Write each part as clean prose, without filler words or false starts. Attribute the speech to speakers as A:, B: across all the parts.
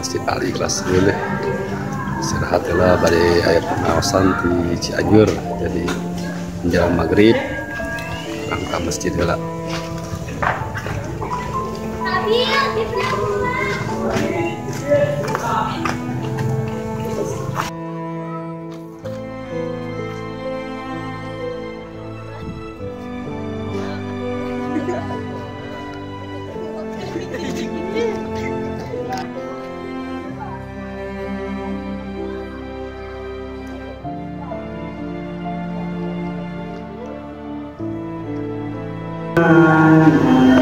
A: Masjid Al Ikhlas dulu deh. Istirahat lah bade aya pengawasan di Cianjur. Jadi menjelang maghrib urang ka masjid heula.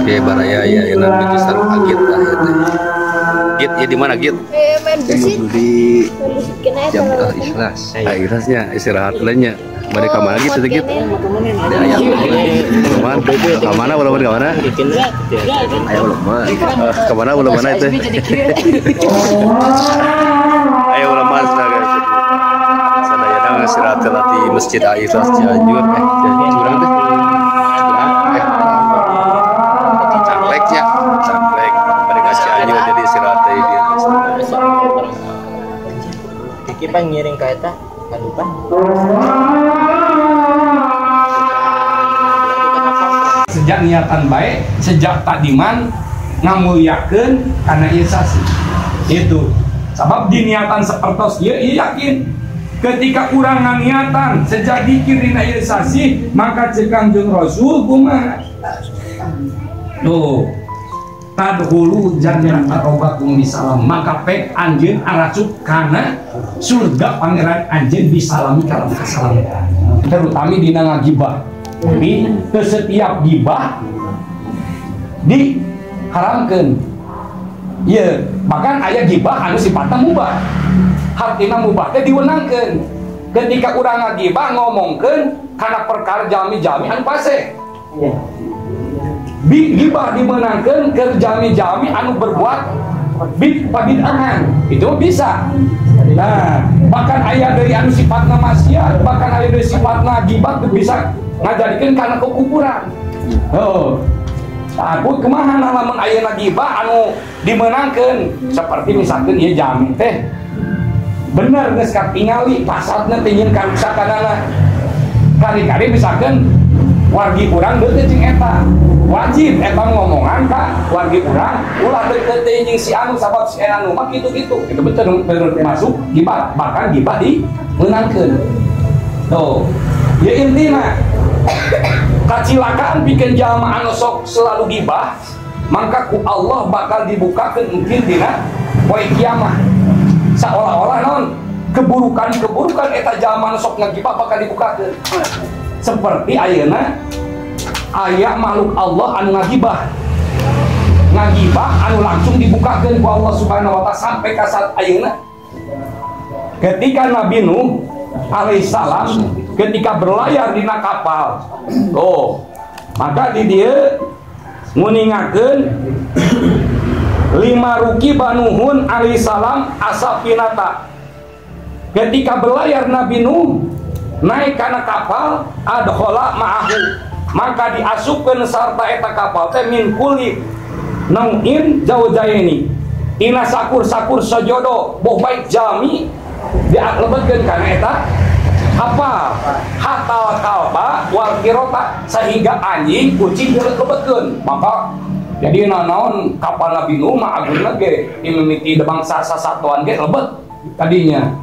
A: Oke, baraya ya enak menuju sarung agit lah ya teh. Git ya di mana git? Di Jam Al Ikhlas. Al Ikhlasnya istirahat lainnya. Bade ka mana gitu git? Di ayam. Kemana? Kemana ulah ka mana? Ayo ulah mana? Kemana ulah mana itu? Ayo ulah mana guys. Sadayana istirahat di Masjid Al Ikhlas Cianjur. Cianjur teh. Cangkleknya, cangklek. Mereka Cianjur jadi istirahat di dia.
B: Iki pan ngiring ka eta, kadupan.
C: Sejak niatan baik, sejak tadiman ngamuliakeun kana ieu sasi. Itu. Sabab diniatan sapertos ieu ieu yakin ketika urang nganiatan sejak dikir dina ieu sasi, maka ceuk Kangjeng Rasul kumaha? Tuh, tadkhulu jannata rabbakum bisalam, maka pek anjeun arasup kana surga pangeran anjeun bisalami kalam kasalamatan. Terutama dina ngagibah. Tapi ke setiap gibah diharamkeun. Ieu, bahkan aya gibah anu sifatna mubah. Hartina mubah teh diwenangkeun. Ketika urang ngagibah ngomongkeun kana perkara jalmi-jalmi anu fasih. Gibah dimenangkan ke jami-jami anu berbuat bid'ahan itu bisa. Nah, bahkan ayat dari anu sifatna maksiat, bahkan ayat dari sifatna gibah itu bisa ngajadikeun kana kekufuran. Oh. Takut kumaha lamun ayeuna gibah anu dimenangkeun seperti misalkan ieu jami teh bener geus katingali pasadna teh nyeun karuksakanana. Kari-kari misalkan wargi urang deukeut jeung eta. Wajib eta ngomongan ka wargi urang ulah deukeut teh jeung si anu sabab si anu mah kitu-kitu. Itu betul termasuk gibah, bahkan gibah dimeunangkeun. Tuh. Ya intina kacilakaan pikeun jalma anu sok selalu gibah, mangka ku Allah bakal dibukakeun mungkin dina poe kiamat. Seolah-olah naon keburukan-keburukan eta jalma anu sok ngagibah bakal dibukakeun. Seperti ayeuna aya makhluk Allah anu ngagibah. Ngagibah anu langsung dibukakeun ku Allah Subhanahu wa taala sampai ka saat ayeuna. Ketika Nabi Nuh alaihissalam ketika berlayar dina kapal, oh, maka di dieu nguningakeun lima ruki banuhun alaihissalam asapinata. Ketika berlayar Nabi Nuh naik kana kapal adkhala ma'ahu, maka diasupkeun sarta eta kapal teh min kulli nau'in zawjaini, tina sakur-sakur sajodo boh baik jami dialebetkeun kana eta kapal hatal kalba wal kirota, sehingga anjing kucing dilebetkeun. Maka jadi nanaon kapal Nabi Nuh mah ageuna ge dimimiti bangsa sasatuan ge lebet tadinya,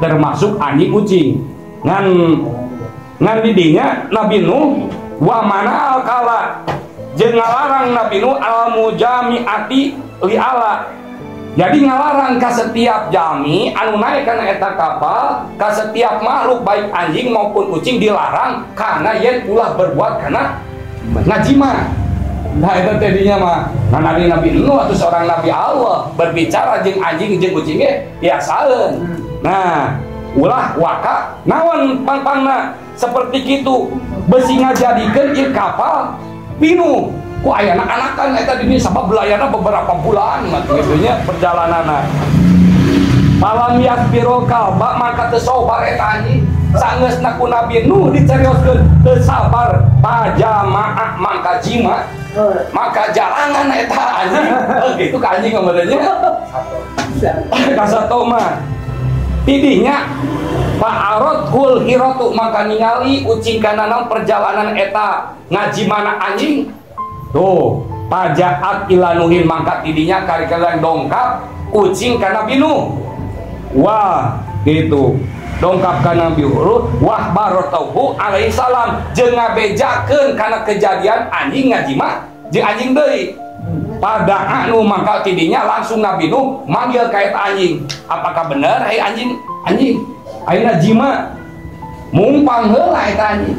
C: termasuk anjing kucing. Ngan ngan didinya Nabi Nuh wa mana alkala jeung ngalarang Nabi Nuh al mujamiati li ala. Jadi ngalarang ka setiap jami anu naik kana eta kapal, ka setiap makhluk baik anjing maupun kucing dilarang karena yen ulah berbuat kana ngajima. Nah eta tadinya mah nah, Nabi Nuh atau seorang nabi Allah berbicara jeung anjing jeung kucing ge biasaeun. Nah, ulah waka naon pangpangna seperti kitu besi ngajadikeun ieu kapal pinuh ku aya anak-anakan eta di dieu sabab belayarna beberapa bulan kitu nya perjalananna. Malam yasbiro kalba maka teu sobar eta anjing. Sangeusna ku Nabi Nuh dicarioskeun teu sabar pajamaah mangka jima maka jalangan eta anjing. Oh gitu ka anjing ngomongnya. Kasato mah tidinya fa'aradhul hiratu maka ningali ucing kana naon perjalanan eta ngajimana anjing. Tuh pajaat ila Nuhin mangka tidinya kari-kari dongkap ucing kana Nabi Nuh. Wah gitu dongkap ka Nabi Nuh wah barotauhu alaihi salam jeung ngabejakeun kana kejadian anjing ngajima jeung anjing deui. Pada anu mangka tidinya langsung Nabi Nuh manggil ka eta anjing. Apakah bener hei anjing anjing ayeuna jima mumpang heula eta anjing.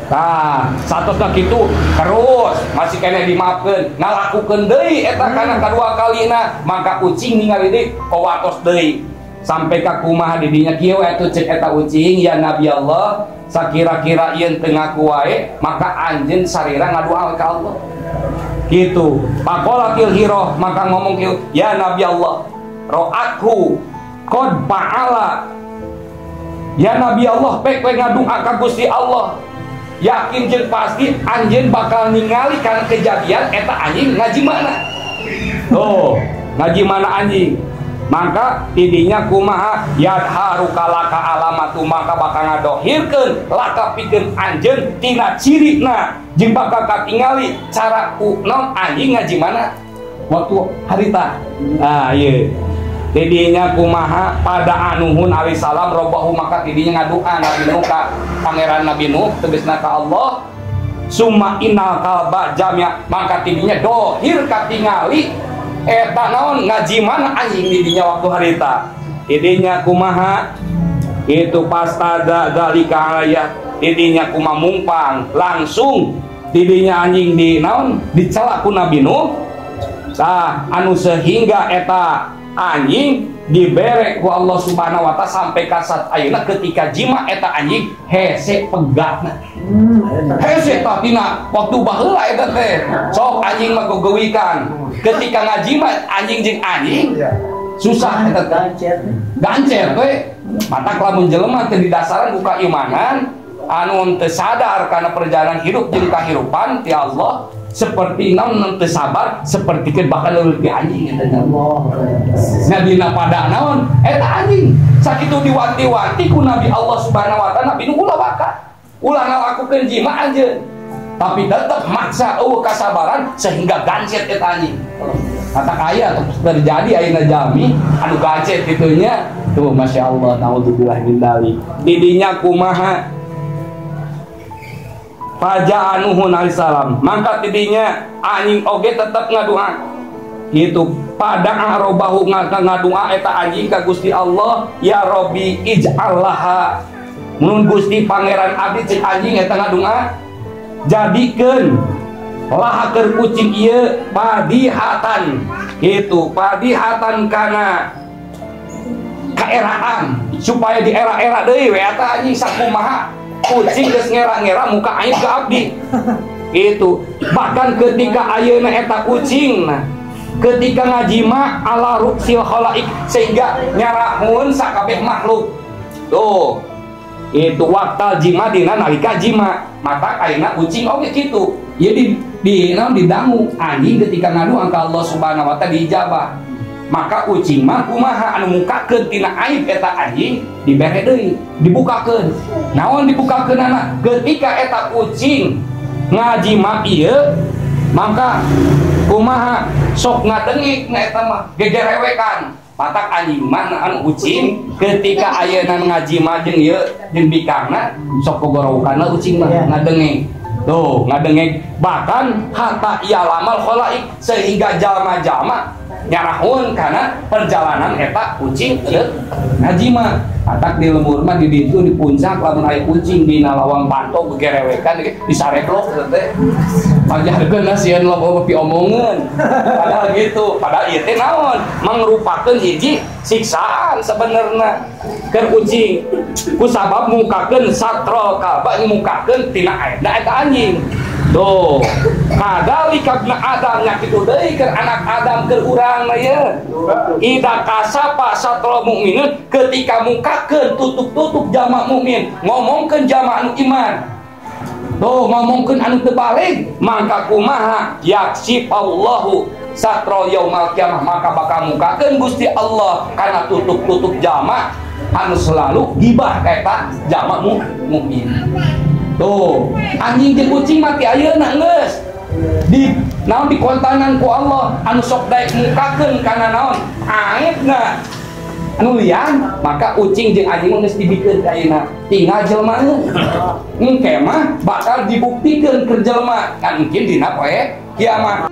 C: Tah satosna kitu terus masih keneh dimaafkeun ngalakukeun deui eta kana kadua kalina maka ucing ningali deui kowatos deui sampai ka kumaha di dinya kieu atuh cek eta ucing ya Nabi Allah sakira-kira ieu teu ngaku wae maka anjeun sarira ngadua ka Allah gitu. Faqalatil hiroh maka ngomong kieu ya Nabi Allah ra'athu qad fa'ala ya Nabi Allah pek we ngadua ka Gusti Allah yakin jeung pasti anjeun bakal ningali kana kejadian eta anjing ngaji mana. Tuh ngaji mana anjing maka tidinya kumaha yadharu kalaka alamatu maka bakal ngadohirkeun laka pikeun anjeun tina cirina jeung bakal katingali cara ku naon anjing ngaji mana waktu harita. Nah ieu tidinya kumaha pada anuhun alaihi salam robahu maka tidinya ngadua Nabi Nuh ka pangeran Nabi Nuh tegasna ka Allah summa innal kalba jamia maka tidinya dohir katingali eta naon ngaji mana anjing didinya waktu harita. Tidinya kumaha itu pastada dalika alaiya tidinya kumaha mumpang langsung tidinya anjing di naon dicela ku Nabi Nuh. Tah anu sehingga eta anjing dibere ku Allah Subhanahu wa taala sampai kasat ayeuna ketika jima eta anjing hese pegatna. Hese tapi na waktu baheula eta teh sok anjing mah gogowikan ketika ngajima anjing jeung anjing susah eta teh gancet we matak lamun jelema teu didasaran ku kaimanan anu teu sadar kana perjalanan hidup jeung kahirupan ti Allah seperti naon teu sabar seperti keun bakal leuwih ti anjing eta nya. Nya dina pada naon eta anjing sakitu diwanti-wanti ku Nabi Allah Subhanahu wa taala Nabi Nuh ulah waka ulah ngalakukeun jima anjeun tapi tetep maksa eueuh kasabaran sehingga gancet eta anjing. Kata kaya terjadi ayeuna jalmi anu gancet kitu nya tuh masyaallah naudzubillah min dzalik. Didinya kumaha Faja'a Nuhun alaihissalam maka tidinya anjing oge tetep ngadua gitu pada arobahu ngadua eta anjing ka Gusti Allah ya Rabbi ij'allaha mun Gusti pangeran abdi cek anjing eta ngadua jadikeun laha keur kucing ieu padihatan gitu padihatan kana kaeraan supaya di era-era deui we eta anjing sakumaha kucing geus ngera-ngera muka aib ke abdi itu. Bahkan ketika ayeuna eta kucing nah ketika ngajima ala ruksil khalaik sehingga nyarahun sakabeh makhluk tuh itu waktal jima dina nalika jima mata ayeuna kucing oge kitu ieu di naon didangu anjing ketika ngadu ka Allah Subhanahu wa taala diijabah maka ucing mah kumaha anu mukakeun tina aib eta anjing dibere deui dibukakeun naon dibukakeunana ketika eta kucing ngajima ieu maka kumaha sok ngadengik na eta mah gegerewekan matak anjing mah anu ucing ketika ayeuna ngajima jeung ieu jeung bikangna sok gogorowokanna ucing mah ngadengik tuh ngadengik bahkan hatta ya'lamal khalaik sehingga jalma-jalma nyarahun karena perjalanan eta kucing ieu ngajima atak di lembur mah di ditu di puncak lamun aya kucing di lawang panto gegerewekan disareklok teh pajarkeun sieun loba piomongeun padahal gitu padahal ieu teh naon mangrupakeun hiji siksaan sebenarna keur kucing ku sabab mukakeun satrol kalba mukakeun tina aibna eta anjing tuh Kadalika ibna Adam nya kitu deui keur anak Adam keur urang mah ye. Ida kasapa satral mukminin ketika mukakeun tutup-tutup jamaah mukmin, ngomongkeun jamaah anu iman. Tuh ngomongkeun anu teu balig, maka kumaha yaksif Allahu satral yaumal kiamah, maka bakal mukakeun Gusti Allah kana tutup-tutup jamaah anu selalu gibah eta jamaah mukmin. Tuh, anjing jeung kucing mati ayeuna geus di naon dikontanan ku Allah anu sok daek mukakeun kana naon aibna anu lian, maka ucing jeung anjing mah geus dibikeun ka ayeuna tinggal jelema engke mah bakal dibuktikeun keur jelema kan mungkin dina poe kiamat.